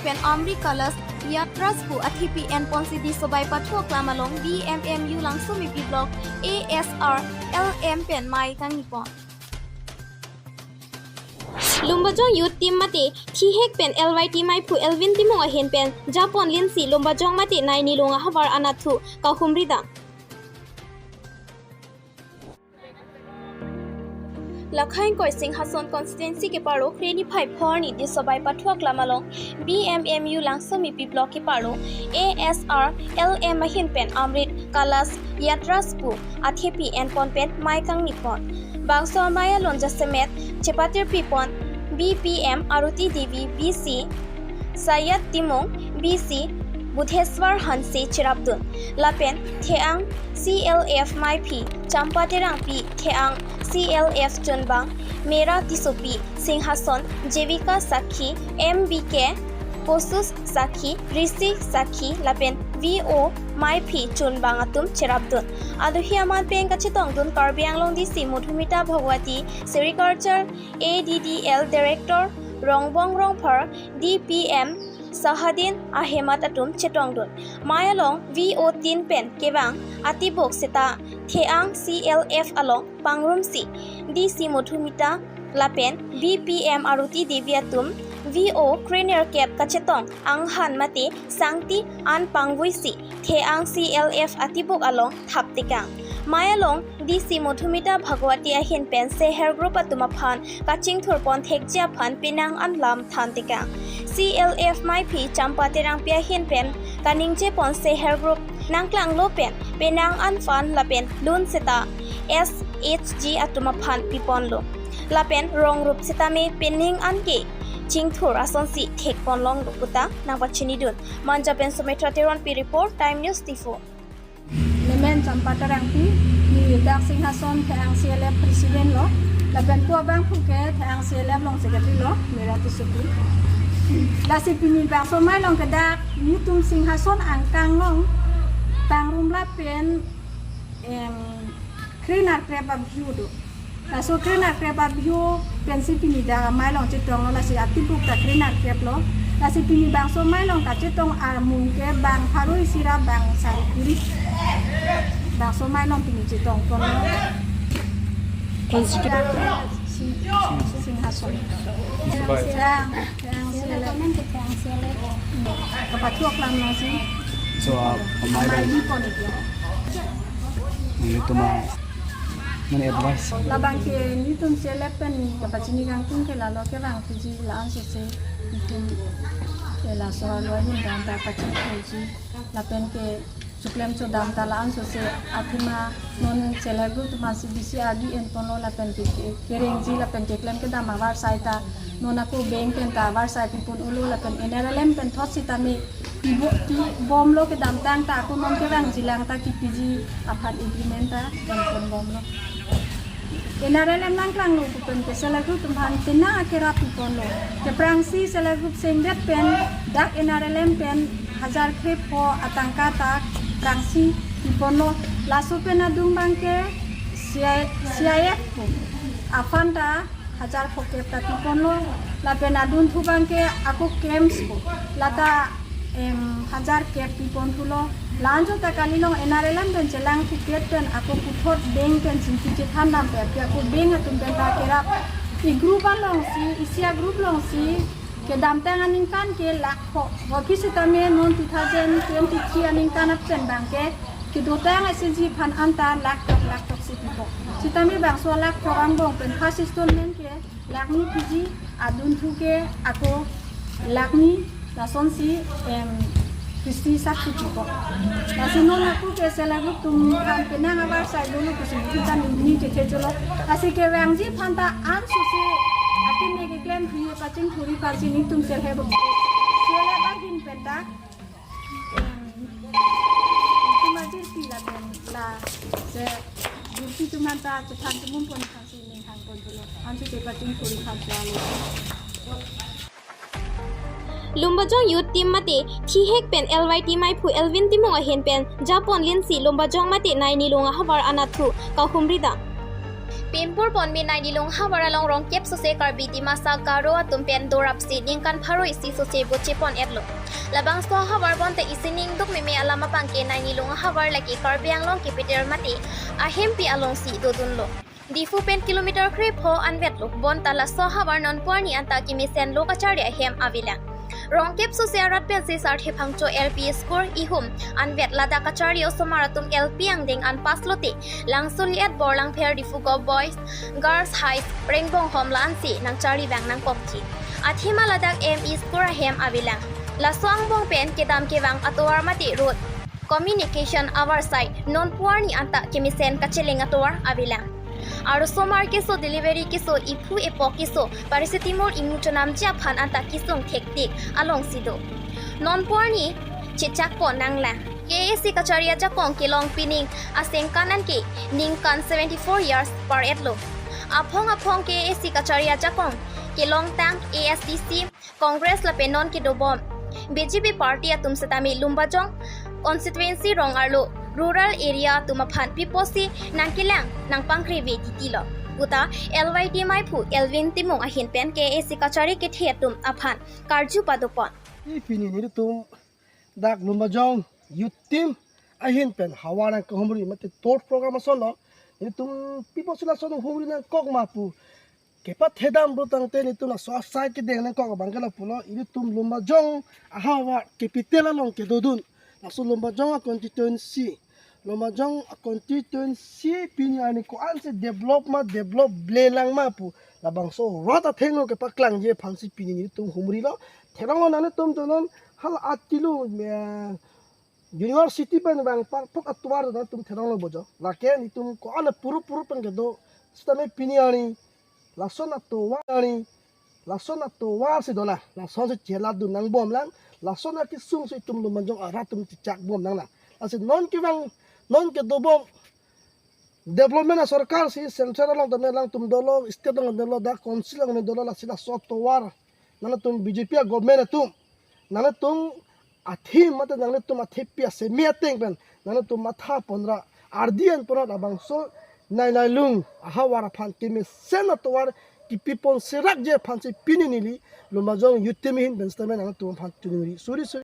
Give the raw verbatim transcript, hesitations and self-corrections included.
pen Amrit Kalash Yatra pu athepi enponsi Disobai Pathu Aklam along B M M U Langsomepi Block A S R L M pen mei kangni pon. Lumbajong Youth Team mate thihek pen L Y T meiphu Elvin Timung ahin pen japon linsi Lumbajong mate Naini Lung ahavar anatthu kahumri dam. Lakhai ingkoi Singhason constituency keparlo kreni phai phorni Disobai Pathu Aklam along B M M U Langsomepi Block keparlo A S R L M ahin pen Amrit Kalash Yatra pu athepi enpon pen mei kangni pon. Bangso amei along jasemet chepatirpi pon B P M Aruti Devi, B C Sayat Timung, B C Budheswar Hanse cherapdun. Lapen Theang C L F meiphi Champa Terangpi, Theang C L F chunbang Mera Tissopi, Singhason Jevika Sakhi, M B K Kosus Sakhi, Rishi Sakhi lapen V O meiphi chunbang atum cherapdun. Aduhi aman pen kachetongdun Karbi Anglong D C Madhumita Bhagwati, Sericulture A D D L Director Rongbong Rongphar, D P M Sahadin ahemat atum chetongdun. Mei along V O tin pen kevang atibuk seta Theang C L F along pangrumsi D C Madhumita lapen B P M Aruti Devi atum V O krenerkep kachetong anghan mate sangti an pangvuisi Theang C L F atibuk along thap tekang. Mei along D C Madhumita Bhagwati ahin pen Seher Group atum aphan kachingthur pon thekji aphan penang an lam than tekang. C L F meiphi Champa Terangpi ahin pen kaningje pon Seher Group nangklanglo pen penang an fund lapen loan seta S H G atum aphan piponlo. Lapen rong rup setame pening an ke chingthur asonsi thekpon longlo puta nangpachinidun. Manja pen Sumitra Teronpi report, Time News Diphu. Nemen Champa Terangpi, ne dak Singhason Theang C L F President lo, lapen pu abangphu ke Theang C L F along Secretary lo, Mera Tissopi. Lasi pini bangso amei along ke dak netum Singhason angkang along pangrum lapen, em, krenerkep abhiu do. Laso krenerkep abhiu pensi pini dak amei along chetonglo, lasi atibuk ta krenerkep lo. Lasi pini bangso amei along kachetong armung ke bang pharo isi ra bang sari kuri. Bangso amei along pini chetongponlo. Constitute. Sing-, Singhason. Theang, Theang C L F. Kapathu Aklam nangsi. So, uh, amei amei along. Di pon itu. Netum, uh, mane advice. Labang ke netum C L F pen kapachini kangtung ke lalo kevang piji la-an sose netum ke laso alo ahin dam ta pachini piji lapen ke choklem chodam ta la-an sose athema non C L F Group atum aphansi bisi ardi enponlo lapen ke, ke, kerengji lapen keklem kedam avarsai ta non ako bank pen ta avarsai pipon-olo lapen N R L M pen thot sitame pibo-, pibomlo kedamtang ta ako non kevangji lang ta kipiji aphan agreement ta enponbomlo. N R L M nangklanglo pu pen ke C L F Group atum aphan penang akerap piponlo. Ke aphrangsi C L F Group sengdet pen dak N R L M pen hajar krepho atangka ta aphrangsi piponlo. Laso pen adung abang ke C I, C I F pu aphan ta hajar phokep ta piponlo, lapen adunthu abang ke ako camps pu lata, em, hajar kep piponthulo. La-anchot ta kali along N R L M pen chelang ticket pen ako puthot bank pen chingki chethan dam pen ke ako bank atum pen ta kerap. I group alongsi, isi a group alongsi kedamtang aningkan ke lakh pho. Office sitame non two thousand twenty-three aningkan apchen abang ke kedotang S H G aphan anta lakh throk, lakh throksi pipo. Sitame bangso lakh throk angbong pen first installment ke lakh ni piji, adunthu ke ako lakh ni, lasonsi, em, kisti sat si pipo. Lasi non ako ke C L F Group atum aphan penang avarsai dolo pusi kita nini chethe cholo. Lasi kevangji aphan ta an sose akeme keklem ri pachingthurji aphansi netum C L F Group, C L F ahin pen ta Em, itum ajirpi lapen la se jirpi atum anta chethan tumum pon aphansi ning hang pon dolo. Ansi te pachingthur aphan chalo. Lumbajong Youth Team mate thihek pen L Y T meiphu Elvin Timung ahin pen japon linsi Lumbajong mate Naini Lung ahavar anatthu kahumri dam. Pimpur ponmi Naini Lung ahavar along rongkep sose Karbi Dimasa Garo atum pen dorapsi ningkan pharo isi sose boche pon-etlo. Labangso ahavar bonta isining duk meme alam abangke Naini Lung ahavar lake Karbi Anglong capital mate ahempi alongsi dodunlo. Diphu pen kilometer krepho anvetlo, bonta laso ahavar nonpu arni anta kemesenlo kacharli ahem avelang. Rongkep sose arat pensi Sarthe Phangcho L P school ihum anvet ladak kacharli osomar atum L P angdeng an pass lote, Langsoli at Borlangpher Diphu Govt Boys Girls High Rengbonghom la-ansi nangcharli vang nangkokji. Athema ladak M E school ahem avelang. Laso angbong pen kedam kevang atovar mate road communication avarsai nonpu arni anta kemesen kacheleng atovar avelang. Arosomar keso, delivery keso, iphu epo keso, paracetamol imu chonamji aphan anta kesung thektik alongsi do. Nonpu arni chechak pon nanglang. K A A C kachari ajakong kelong pining asengkan anke ningkan seventy-four years par-etlo. Aphong aphong K A A C kachari ajakong kelongtang A S D C, Congress lapen non kedobom B J P party atum setame Lumbajong constituency rong arlo rural area atum aphan piposi nangkelang nangpangkreve titilo puta L Y T maiphu Elvin Timung ahin pen K A A C kachari kethe atum aphan karju padopon. Ipini nelitum dak Lumbajong Youth Team ahin pen havar nangkehumri mate tour program asonlo. Nelitum piposi lason humri nangkok ma pu kepathedam pu tangte nelitum laso asai kedeng nangkok abangke lapulo, ilitum Lumbajong ahavar capital along kedodun. Laso Lumbajong a constituency, Lumbajong a constituency pini arni ko-ansi develop ma, develop blelang ma pu labangso rat athengno kepaklangji aphansi pini nelitum humrilo. Theronglo nangtum tonon hala at kilo, eh, university pen vang parpok atovar nangtum theronglo bojo. Lake nelitum ko-an puru puru pen kedo setame pini arni lason atovar arni, lason atovar si dolang, lasonsi cheladun nangbomlang, lason akesung si itum Lumbajong arat atum chechak bom nanglang. Lasi non kevang, non kedobom development asorkar si central along tame alangtum dolo, state along dolo, dak council along dolo, lasi laso atovar nangtum B J P a government atum, nangtum athim mate nangtum athepi asemi ateng pen nangtum matha ponra, ardi an ponra, labangso Naini Lung ahavar aphan kemesen atovar kepipon serakji aphansi pini neli Lumbajong Youth Team ahin pen setame nangtum aphan choningri suri suri.